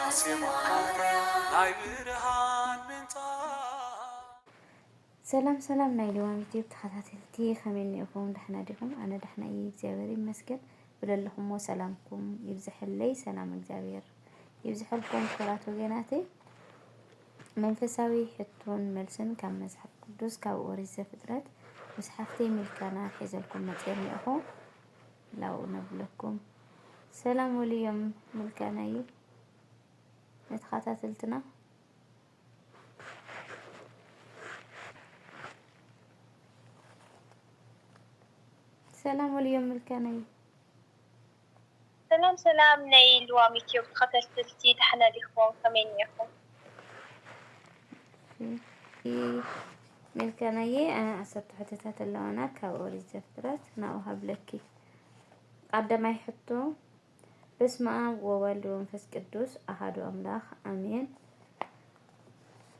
ናይ ብርሃን ምንጻ። ሰላም ሰላም ናይ ልዋም ዩቲዩብ ተኸታተልቲ፣ ከመይ እኒኦኹም? ደሕና ዲኹም? ኣነ ደሕና እየ፣ እግዚኣብሔር ይመስገን። ብለለኹሞ ሰላምኩም ይብዝሐለይ፣ ሰላም እግዚኣብሔር ይብዝሐልኩም ክቡራት ወገናተይ። መንፈሳዊ ሕቶን መልስን ካብ መጽሓፍ ቅዱስ ካብ ኦሪት ዘፍጥረት ምስ ሓፍተይ ሚልካና ሒዘልኩም መጽየ እኒኦኹ። ላው ነብለኩም። ሰላም ወልዮም ሚልካናይ ንተኸታተልትና። ሰላም ወልዮም ሚልካናይ። ሰላም ሰላም ናይ ልዋም ዩቲዩብ ተኸታተልቲ፣ ደሕና ዲኹም? ከመይ እኒኹም? ሚልካናየ፣ ዓ-፣ ዓሰርተ ሕቶታት ኣለዋና ካብ ኦሪት ዘፍጥረት፣ ናብኡ ሃብለኪ። ቀዳማይ ሕቶ፣ በስመ ኣብ ወወልድ ወመንፈስ ቅዱስ ኣሃዱ ኣምላኽ ኣሜን።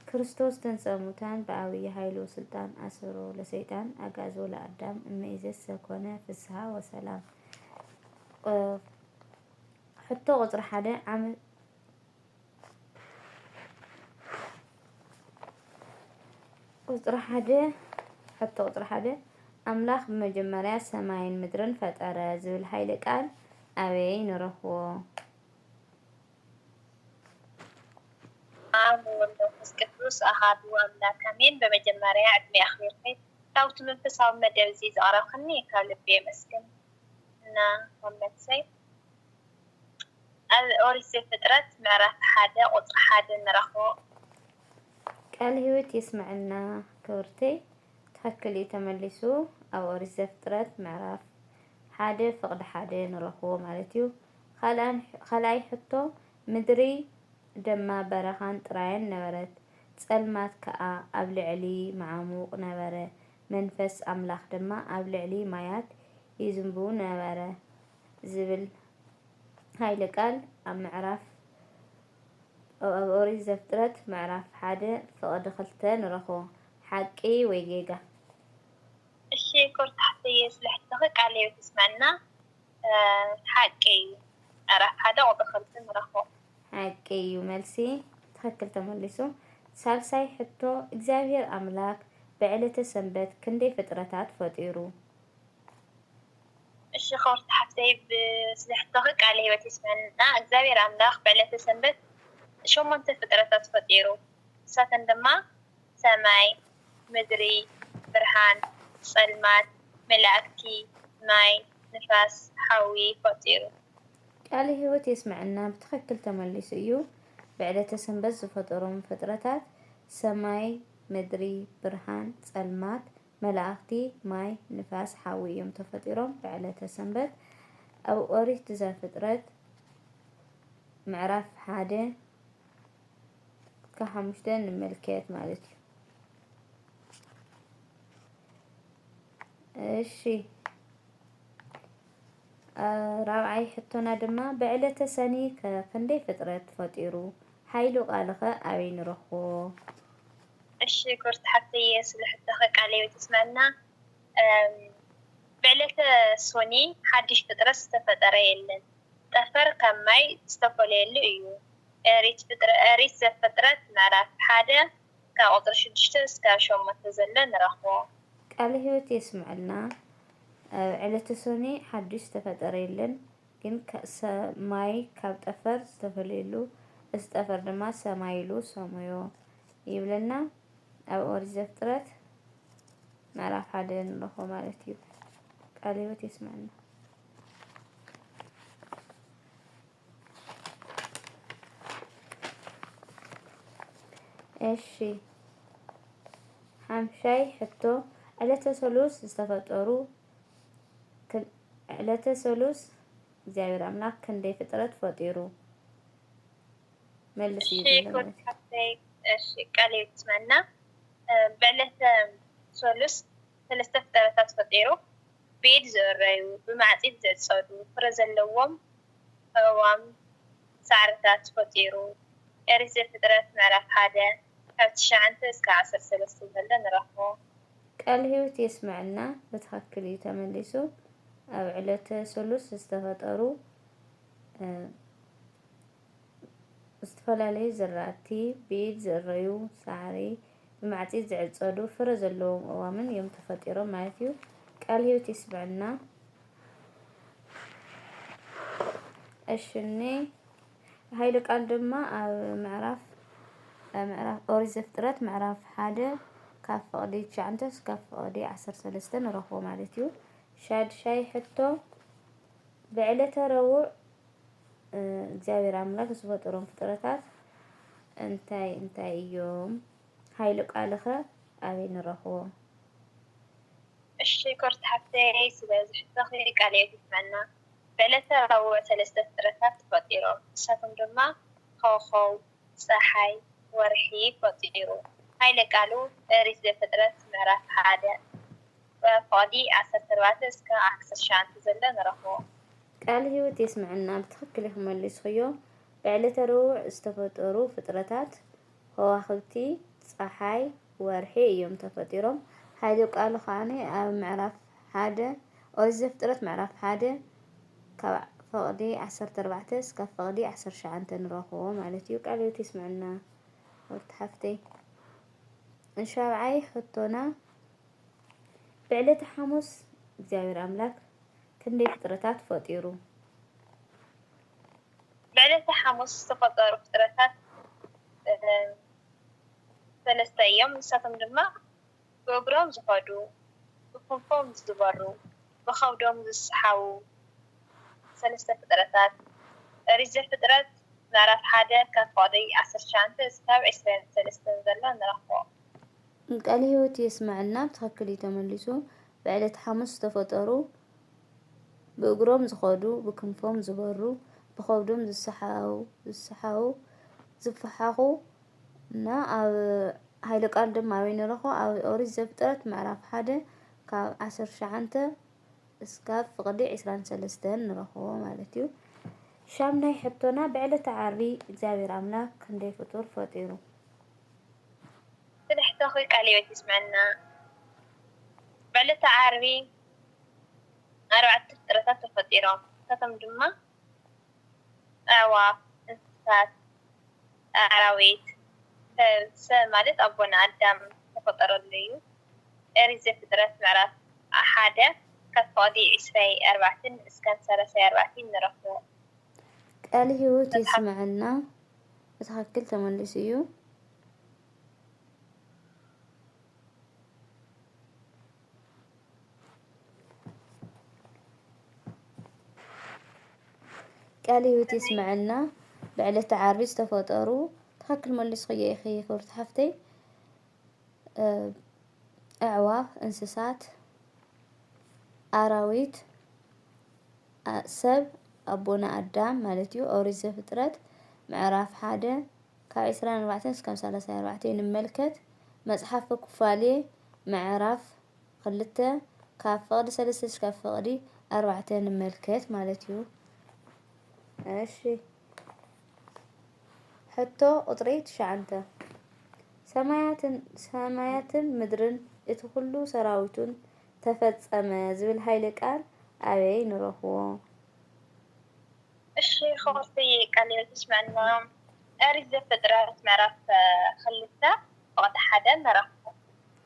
ክርስቶስ ተንሥአ እሙታን በዐቢይ ኃይል ወሥልጣን አሰሮ ለሰይጣን አግዓዞ ለአዳም እምይእዜሰ ኮነ ፍስሐ ወሰላም። ቁ-፣ ሕቶ ቁጽሪ ሓደ ዓመ-፣ ቁጽሪ ሓደ፣ ሕቶ ቁጽሪ ሓደ፣ ኣምላኽ ብመጀመርያ ሰማይን ምድርን ፈጠረ ዝብል ኃይለ ቃል ኣበይ ንረኽቦ? ኣብ ወወልድ ወመንፈስ ቅዱስ ኣሃዱ ኣምላክ ኣሜን። በመጀመርያ ዕድመ ኣኽቢርኪ ካብቲ መንፈሳዊ መደብ እዚ ዘቕረብክኒ ካብ ልቢ የመስግን እና መመልሰይ ኣብ ኦሪት ዘፍጥረት ምዕራፍ ሓደ ቁጽሪ ሓደ ንረኽቦ። ቃል ህይወት የስመዐና ክብርተይ። ትኽክል እዩ ተመሊሱ። ኣብ ኦሪት ዘፍጥረት ምዕራፍ ሓደ ፍቕዲ ሓደ ንረኽቦ ማለት እዩ። ካልኣን-፣ ካልኣይ ሕቶ፣ ምድሪ ደማ በረኻን ጥራይን ነበረት፣ ጸልማት ከኣ ኣብ ልዕሊ መዓሙቕ ነበረ፣ መንፈስ ኣምላኽ ድማ ኣብ ልዕሊ ማያት ይዝንቡ ነበረ ዝብል ኃይለ ቃል ኣብ ምዕራፍ፣ ኣብ ኦሪት ዘፍጥረት ምዕራፍ ሓደ ፍቕዲ ክልተ ንረኽቦ። ሓቂ ወይ ጌጋ? እሺ፣ ክብርቲ ሓፍተየ ስለ ሕቶኺ ቃለ ህይወት ይስመዐና። እ፣ ሓቂ እዩ። ምዕራፍ ሓደ ቁጽሪ ክልተ ንረኽቦ። ሓቂ እዩ መልሲ። ትኽክል ተመሊሱ። ሳልሳይ ሕቶ፣ እግዚኣብሔር ኣምላክ ብዕለተ ሰንበት ክንደይ ፍጥረታት ፈጢሩ? እሺ፣ ክብርቲ ሓፍተይ፣ ብ-፣ ስለ ሕቶኺ ቃለ ህይወት ይስመዐና። እግዚኣብሔር ኣምላኽ ብዕለተ ሰንበት ሸሞንተ ፍጥረታት ፈጢሩ። ንሳተን ድማ ሰማይ፣ ምድሪ፣ ብርሃን፣ ጸልማት፣ መላእክቲ፣ ማይ፣ ንፋስ፣ ሓዊ ፈጢሩ። ቃለ ህይወት የስመዐና። ብትኽክል ተመሊሱ እዩ። ብዕለተ ሰንበት ዝፈጠሮም ፍጥረታት ሰማይ፣ ምድሪ፣ ብርሃን፣ ጸልማት፣ መላእኽቲ፣ ማይ፣ ንፋስ፣ ሓዊ እዮም ተፈጢሮም ብዕለተ ሰንበት። ኣብ ኦሪት ዘፍጥረት ምዕራፍ ሓደ እስከ ሓሙሽተ ንመልከት ማለት እዩ። እሺ፣ እ፣ ራብዓይ ሕቶና ድማ ብዕለተ ሰኒ ከ ክንደይ ፍጥረት ፈጢሩ? ሓይሉ ቃልኸ ኣበይ ንረኽቦ? እሺ፣ ክብርቲ ሓፍተየ ስለ ሕቶኺ ቃለ ህይወት ይስመዐና። እም፣ ብዕለተ ሶኒ ሓድሽ ፍጥረት ዝተፈጠረ የለን። ጠፈር ካብ ማይ ዝተፈለየሉ እዩ። ኦሪት ፍጥረ-፣ ኦሪት ዘፍጥረት ምዕራፍ ሓደ ካብ ቁጽሪ ሽዱሽተ እስከ ሸሞንተ ዘሎ ንረኽቦ። ቃለ ህይወት የስምዐልና። ኣብ ዕለተ ሶኒ ሓድሽ ዝተፈጠረ የለን፣ ግን ከ-፣ ሰ-፣ ማይ ካብ ጠፈር ዝተፈለየሉ፣ እዚ ጠፈር ድማ ሰማይ ኢሉ ሰመዮ ይብለና። ኣብ ኦሪት ዘፍጥረት ምዕራፍ ሓደ ንረኽቦ ማለት እዩ። ቃለ ህይወት የስምዐልና። እሺ፣ ሓምሻይ ሕቶ፣ ዕለተ ሰሉስ ዝተፈጠሩ ክን-፣ ዕለተ ሰሉስ እግዚኣብሔር ኣምላኽ ክንደይ ፍጥረት ፈጢሩ? መልስ እዩ እሺ፣ ዝብሎ ክብርቲ ማለት እዩ። ሓፍተይ፣ እሺ፣ ቃለ ህይወት ይስመዐልና። እ፣ ብዕለተ ሰሉስ ሰለስተ ፍጥረታት ፈጢሩ፣ ብኢድ ዝእረዩ፣ ብማዕጺድ ዝዕጸዱ፣ ፍረ ዘለዎም ኣእዋም፣ ሳዕርታት ፈጢሩ። ኦሪት ዘፍጥረት ምዕራፍ ሓደ ካብ ትሽዓተ እስከ ዓሰርተ ሰለስተ ዘሎ ንረኽቦ። ቃለ ህይወት የስምዐልና። ብትኽክል እዩ ተመሊሱ። ኣብ ዕለተ ሰሉስ ዝተፈጠሩ፣ እ፣ ዝተፈላለዩ ዝራእቲ፣ ብኢድ ዝእረዩ፣ ሳዕሪ፣ ብማዕጺድ ዝዕጸዱ፣ ፍረ ዘለዎም እዋምን እዮም ተፈጢሮም ማለት እዩ። ቃል ህይወት የስምዐና። እሺ፣ እኒ ሓይለ ቃል ድማ ኣብ ምዕራፍ፣ ኣብ ምዕራፍ ኦሪት ዘፍጥረት ምዕራፍ ሓደ ካብ ፍቕዲ ትሽዓተ እስካብ ፍቕዲ ዓሰርተ ሰለስተ ንረኽቦ ማለት እዩ። ሻድሻይ ሕቶ፣ ብዕለተ ረቡዕ፣ እ፣ እግዚኣብሔር ኣምላክ ዝፈጠሮም ፍጥረታት እንታይ እንታይ እዮም? ሓይለ ቃልኸ ኣበይ ንረኽቦ? እሺ፣ ክብርቲ ሓፍተይ፣ ስለዚ ሕቶኺ ቃለ ሕይወት ይስመዐና። ብዕለተ ረቡዕ ሰለስተ ፍጥረታት ተፈጢሮም። ንሳቶም ድማ ኮኾብ፣ ጸሓይ፣ ወርሒ ፈጢሩ። ሓይለ ቃሉ ኦሪት ዘፍጥረት ምዕራፍ ሓደ ፍቕዲ ዓሰርተ ኣርባዕተ እስከ ዓሰርተ ትሽዓተ ዘሎ ንረኽቦ። ቃለ ህይወት የስምዐና። ብትኽክል ኢኺ መሊስኽዮ። ብዕለተ ረቡዕ ዝተፈጠሩ ፍጥረታት ከዋኽብቲ፣ ጸሓይ፣ ወርሒ እዮም ተፈጢሮም። ሓይለ ቃሉ ከዓኒ ኣብ ምዕራፍ ሓደ፣ ኦሪት ዘፍጥረት ምዕራፍ ሓደ ካብ ፍቕዲ ዓሰርተ ኣርባዕተ እስካብ ፍቕዲ ዓሰርተ ትሽዓተ ንረኽቦ ማለት እዩ። ቃለ ህይወት የስምዐና ክብርቲ ሓፍተይ። ሻብዓይ ሕቶና፣ ብዕለተ ሓሙስ እግዚኣብሔር ኣምላክ ክንደይ ፍጥረታት ፈጢሩ? ብዕለተ ሓሙስ ዝተፈጠሩ ፍጥረታት፣ እ፣ ሰለስተ እዮም። ንሳቶም ድማ ብእግሮም ዝኸዱ፣ ብክንፎም ዝበሩ፣ ብኸብዶም ዝሰሓቡ ሰለስተ ፍጥረታት። ኦሪት ዘፍጥረት ምዕራፍ ሓደ ካብ ፍቕዲ ዓሰርተ ትሽዓተ እስካብ ዕስራን ሰለስተን ዘሎ ንረኽቦ። ቃለ ህይወት የስምዐልና። ብትኽክል እዩ ተመሊሱ። ብዕለተ ሓሙስ ዝተፈጠሩ፣ ብእግሮም ዝኸዱ፣ ብክንፎም ዝበሩ፣ ብኸብዶም ዝሰሓው-፣ ዝሰሓው-፣ ዝፈሓኹ እና ኣብ ሓይለ ቃል ድማ ኣበይ ንረኽቦ? ኣብ ኦሪት ዘፍጥረት ምዕራፍ ሓደ ካብ ዓሰርተ ትሽዓተ እስካብ ፍቕዲ ዕስራን ሰለስተን ንረኽቦ ማለት እዩ። ሻምናይ ሕቶና፣ ብዕለተ ዓርቢ እግዚኣብሔር ኣምላክ ክንደይ ፍጡር ፈጢሩ? ስለ ሕቶኺ ቃለ ህይወት ይስመዐና። ብዕለተ ዓርቢ ኣርባዕተ ፍጥረታት ተፈጢሮም። ንሳቶም ድማ ኣዕዋፍ፣ እንስሳት፣ ኣራዊት፣ ሰብ፣ ሰብ ማለት ኣቦና ኣዳም ዝተፈጠረሉ እዩ። ኦሪት ዘፍጥረት ምዕራፍ ሓደ ካብ ፍቕዲ ዕስራን ኣርባዕተን እስካብ ሰላሳን ኣርባዕተን ንረኽቦ። ቃለ ህይወት መጽሓፍ የስምዐልና። ብትኽክል ተመሊሱ እዩ። ቃለ ህይወት የስምዐልና። ብዕለተ ዓርቢ ዝተፈጠሩ፣ ትኽክል መሊስኽዮ ኢኺ ክብርቲ ሓፍተይ። እ፣ ኣዕዋፍ፣ እንስሳት፣ ኣራዊት፣ ኣ-፣ ሰብ፣ ኣቦና ኣዳም ማለት እዩ። ኦሪት ዘፍጥረት ምዕራፍ ሓደ ካብ ዕስራን ኣርባዕተን እስካብ ሰላሳን ኣርባዕተን ንመልከት። መጽሓፈ ኩፋሌ ምዕራፍ ክልተ ካብ ፍቕዲ ሰለስተ እስካብ ፍቕዲ ኣርባዕተ ንመልከት ማለት እዩ። እሺ፣ ሕቶ ቁጽሪ ትሽዓተ፣ ሰማያትን፣ ሰማያትን ምድርን እቲ ኩሉ ሰራዊቱን ተፈጸመ ዝብል ሓይለ ቃል ኣበይ ንረኽቦ? እሺ፣ ክብርቲ ቃለ ህይወት ይስመዐና። ኦሪት ዘፍጥረት ምዕራፍ ክልተ ፍቕዲ ሓደ ንረኽቦ።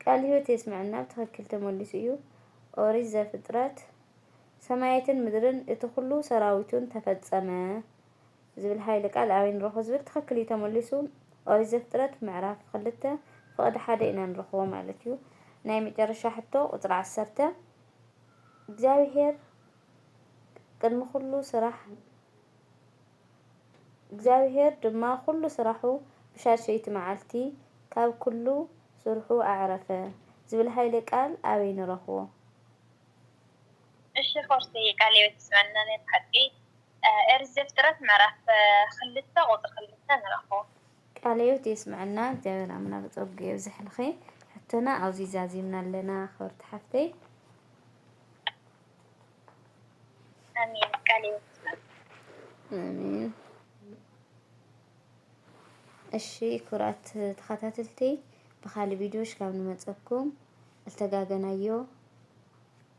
ቃለ ህይወት የስምዐና። ብትኽክል ተመሊሱ እዩ። ኦሪት ዘፍጥረት፣ ሰማያትን ምድርን እቲ ኩሉ ሰራዊቱን ተፈጸመ ዝብል ሓይለ ቃል ኣበይ ንረኽቦ ዝብል ትኽክል እዩ ተመሊሱ። ኦሪት ዘፍጥረት ምዕራፍ ክልተ ፍቕዲ ሓደ ኢና ንረኽቦ ማለት እዩ። ናይ መጨረሻ ሕቶ ቁጽሪ ዓሰርተ፣ እግዚኣብሄር ቅድሚ ኩሉ ስራሕ፣ እግዚኣብሄር ድማ ኩሉ ስራሑ ብሻድሸይቲ መዓልቲ ካብ ኩሉ ስርሑ ኣዕረፈ ዝብል ሓይለ ቃል ኣበይ ንረኽቦ? እሺ፣ ክብርቲ ቃለ ህይወት ይስመዐና። ናይ ብሓቂ፣ እ፣ ኦሪት ዘፍጥረት ምዕራፍ፣ እ፣ ክልተ ቁጽሪ ክልተ ንረኽቦ። ቃለ ህይወት የስምዐና፣ እግዚኣብሔር ኣምላኽ ጸጉ የብዝሕልኺ። ሕቶና ኣብዚ ዛዚምና ኣለና ክብርቲ ሓፍተይ። ኣሜን። ቃለ ህይወት ይስመዐና። ኣሜን። እሺ ክቡራት ተኸታተልቲ፣ ብኻልእ ቪድዮ ሽካብ ንመጸኩም፣ ዝተጋገናዮ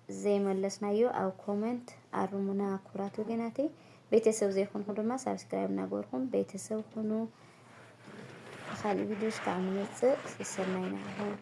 ዘይመለስናዮ ኣብ ኮመንት ኣርሙና ክቡራት ወገናተይ። ቤተሰብ ዘይኮንኩ ድማ ሳብስክራይብ እናገበርኩም ቤተሰብ ኩኑ። ካልእ ቪድዮ እስካዕ ንመጽእ፣ ሰሰናይና ይኹን።